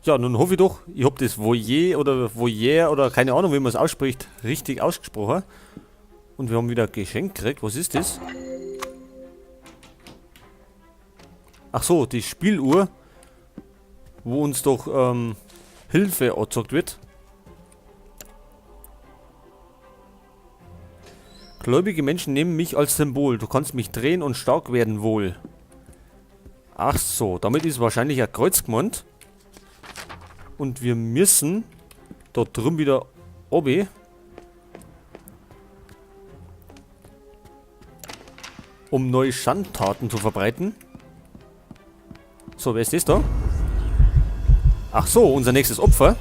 Ja, nun hoffe ich doch, ich habe das Voyeur oder Voyeur oder keine Ahnung, wie man es ausspricht, richtig ausgesprochen. Und wir haben wieder ein Geschenk gekriegt. Was ist das? Ach so, die Spieluhr, wo uns doch Hilfe angezeigt wird. Gläubige Menschen nehmen mich als Symbol. Du kannst mich drehen und stark werden wohl. Ach so, damit ist wahrscheinlich ein Kreuz gemeint. Und wir müssen da drüben wieder oben. Um neue Schandtaten zu verbreiten. So, wer ist das da? Ach so, unser nächstes Opfer.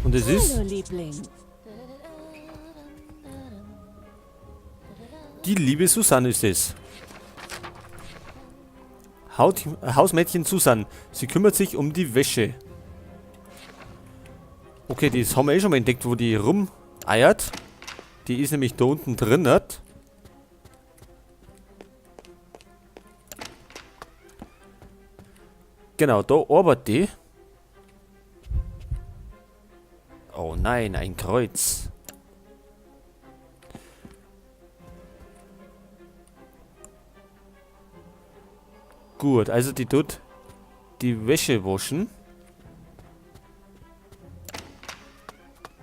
Und es ist Hallo, Liebling. Die liebe Susanne ist es. Hausmädchen Susanne. Sie kümmert sich um die Wäsche. Okay, das haben wir eh schon mal entdeckt, wo die rumeiert. Die ist nämlich da unten drin, nicht? Genau, da arbeitet die. Oh nein, ein Kreuz. Gut, also die tut die Wäsche waschen.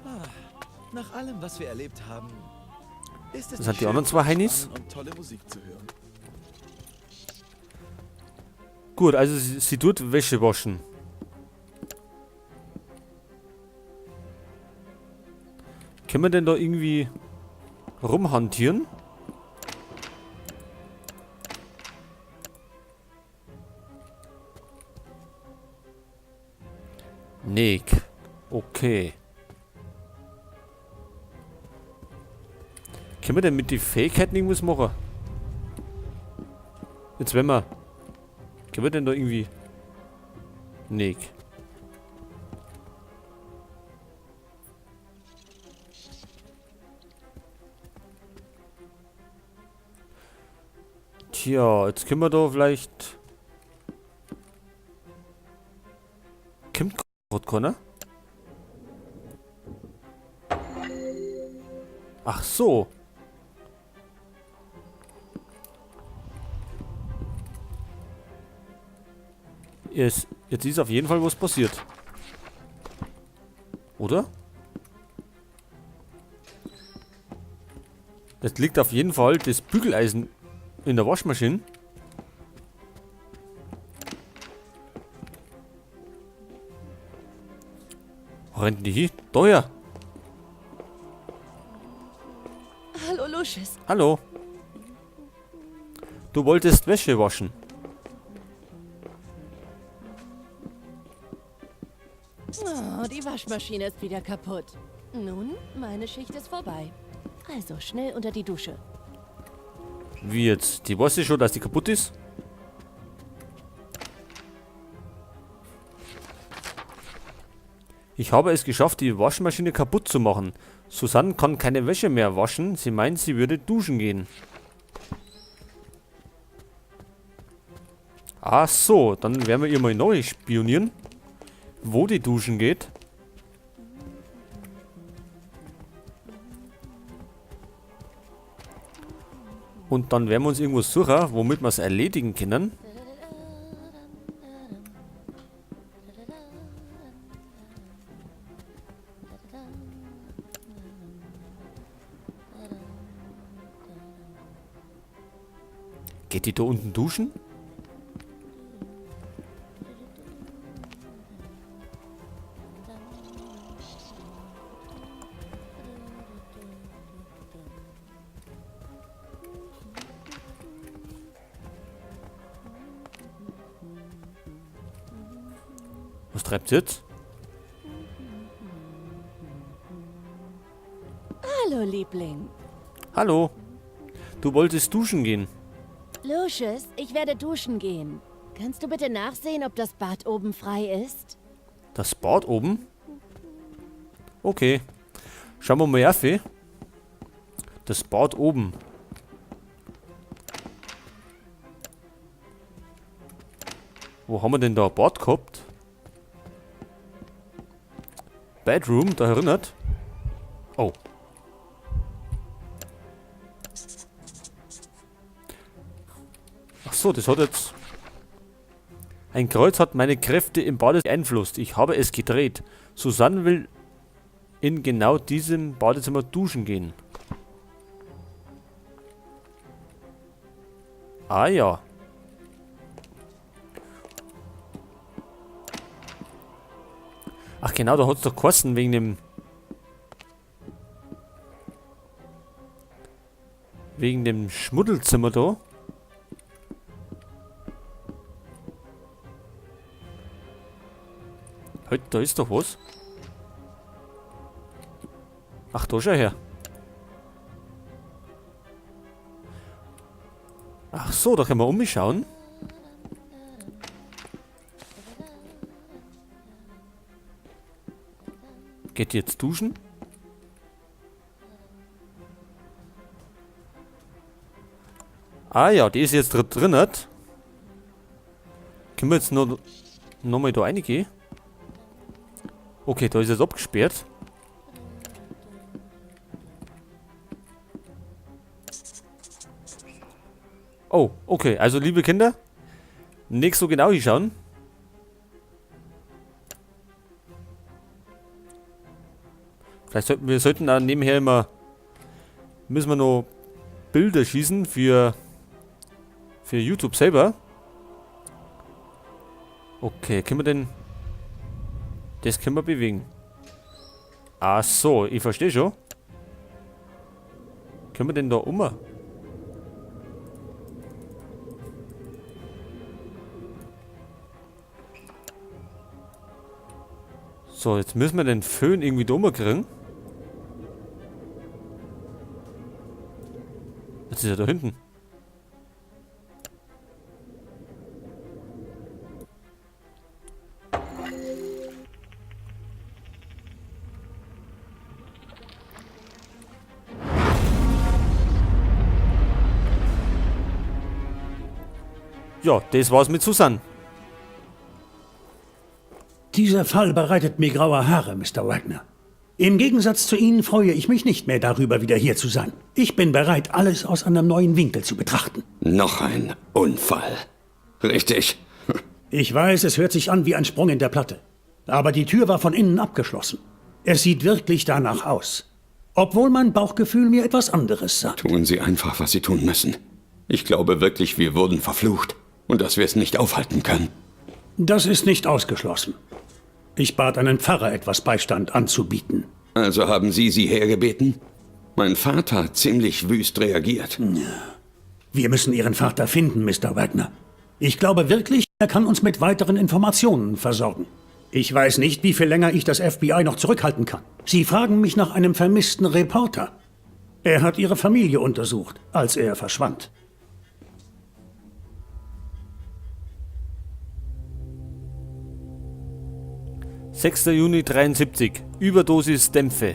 Ah, nach allem, was wir erlebt haben, ist es Das sind die schön, anderen zwei Heinis. entspannen und tolle Musik zu hören. Gut, also sie tut Wäsche waschen. Können wir denn da irgendwie rumhantieren? Nick. Okay. Können wir denn mit den Fähigkeiten irgendwas machen? Jetzt wenn wir... Können wir denn da irgendwie... Nick. Tja, jetzt können wir da vielleicht... Kommt grad keiner? Ach so. Jetzt ist auf jeden Fall was passiert. Oder? Jetzt liegt auf jeden Fall das Bügeleisen in der Waschmaschine. Wo rennt denn die hin? Da ja. Hallo, Lucius. Hallo. Du wolltest Wäsche waschen. Oh, die Waschmaschine ist wieder kaputt. Nun, meine Schicht ist vorbei. Also schnell unter die Dusche. Wie jetzt? Die weiß ja schon, dass die kaputt ist? Ich habe es geschafft, die Waschmaschine kaputt zu machen. Susanne kann keine Wäsche mehr waschen. Sie meint, sie würde duschen gehen. Ach so, dann werden wir ihr mal neu spionieren, wo die duschen geht. Und dann werden wir uns irgendwas suchen, womit wir es erledigen können. Geht die da unten duschen? Was treibt sie jetzt? Hallo, Liebling. Hallo. Du wolltest duschen gehen. Lucius, ich werde duschen gehen. Kannst du bitte nachsehen, ob das Bad oben frei ist? Das Bad oben? Okay. Schauen wir mal auf. Das Bad oben. Wo haben wir denn da ein Bad gehabt? Bedroom, da erinnert. Oh. Ach so, das hat jetzt... Ein Kreuz hat meine Kräfte im Bade beeinflusst. Ich habe es gedreht. Susanne will in genau diesem Badezimmer duschen gehen. Ah ja. Ach genau, da hat's doch geheißen wegen dem... Wegen dem Schmuddelzimmer da. Halt, da ist doch was. Ach, da schau her. Ach so, da können wir umschauen. Geht die jetzt duschen? Ah ja, die ist jetzt drin. Können wir jetzt noch mal da reingehen? Okay, da ist jetzt abgesperrt. Oh, okay. Also, liebe Kinder, nicht so genau hinschauen. Vielleicht sollten wir auch nebenher immer... Müssen wir noch Bilder schießen für YouTube selber. Okay, können wir denn... Das können wir bewegen. Ach so, ich verstehe schon. Können wir denn da um? So, jetzt müssen wir den Föhn irgendwie da kriegen. Jetzt ist er da hinten. Ja, das war's mit Susanne. Dieser Fall bereitet mir graue Haare, Mr. Wagner. Im Gegensatz zu Ihnen freue ich mich nicht mehr darüber, wieder hier zu sein. Ich bin bereit, alles aus einem neuen Winkel zu betrachten. Noch ein Unfall. Richtig. Ich weiß, es hört sich an wie ein Sprung in der Platte. Aber die Tür war von innen abgeschlossen. Es sieht wirklich danach aus. Obwohl mein Bauchgefühl mir etwas anderes sagt. Tun Sie einfach, was Sie tun müssen. Ich glaube wirklich, wir wurden verflucht. Und dass wir es nicht aufhalten können. Das ist nicht ausgeschlossen. Ich bat einen Pfarrer, etwas Beistand anzubieten. Also haben Sie sie hergebeten? Mein Vater hat ziemlich wüst reagiert. Wir müssen Ihren Vater finden, Mr. Wagner. Ich glaube wirklich, er kann uns mit weiteren Informationen versorgen. Ich weiß nicht, wie viel länger ich das FBI noch zurückhalten kann. Sie fragen mich nach einem vermissten Reporter. Er hat Ihre Familie untersucht, als er verschwand. 6. Juni 73. Überdosis Dämpfe.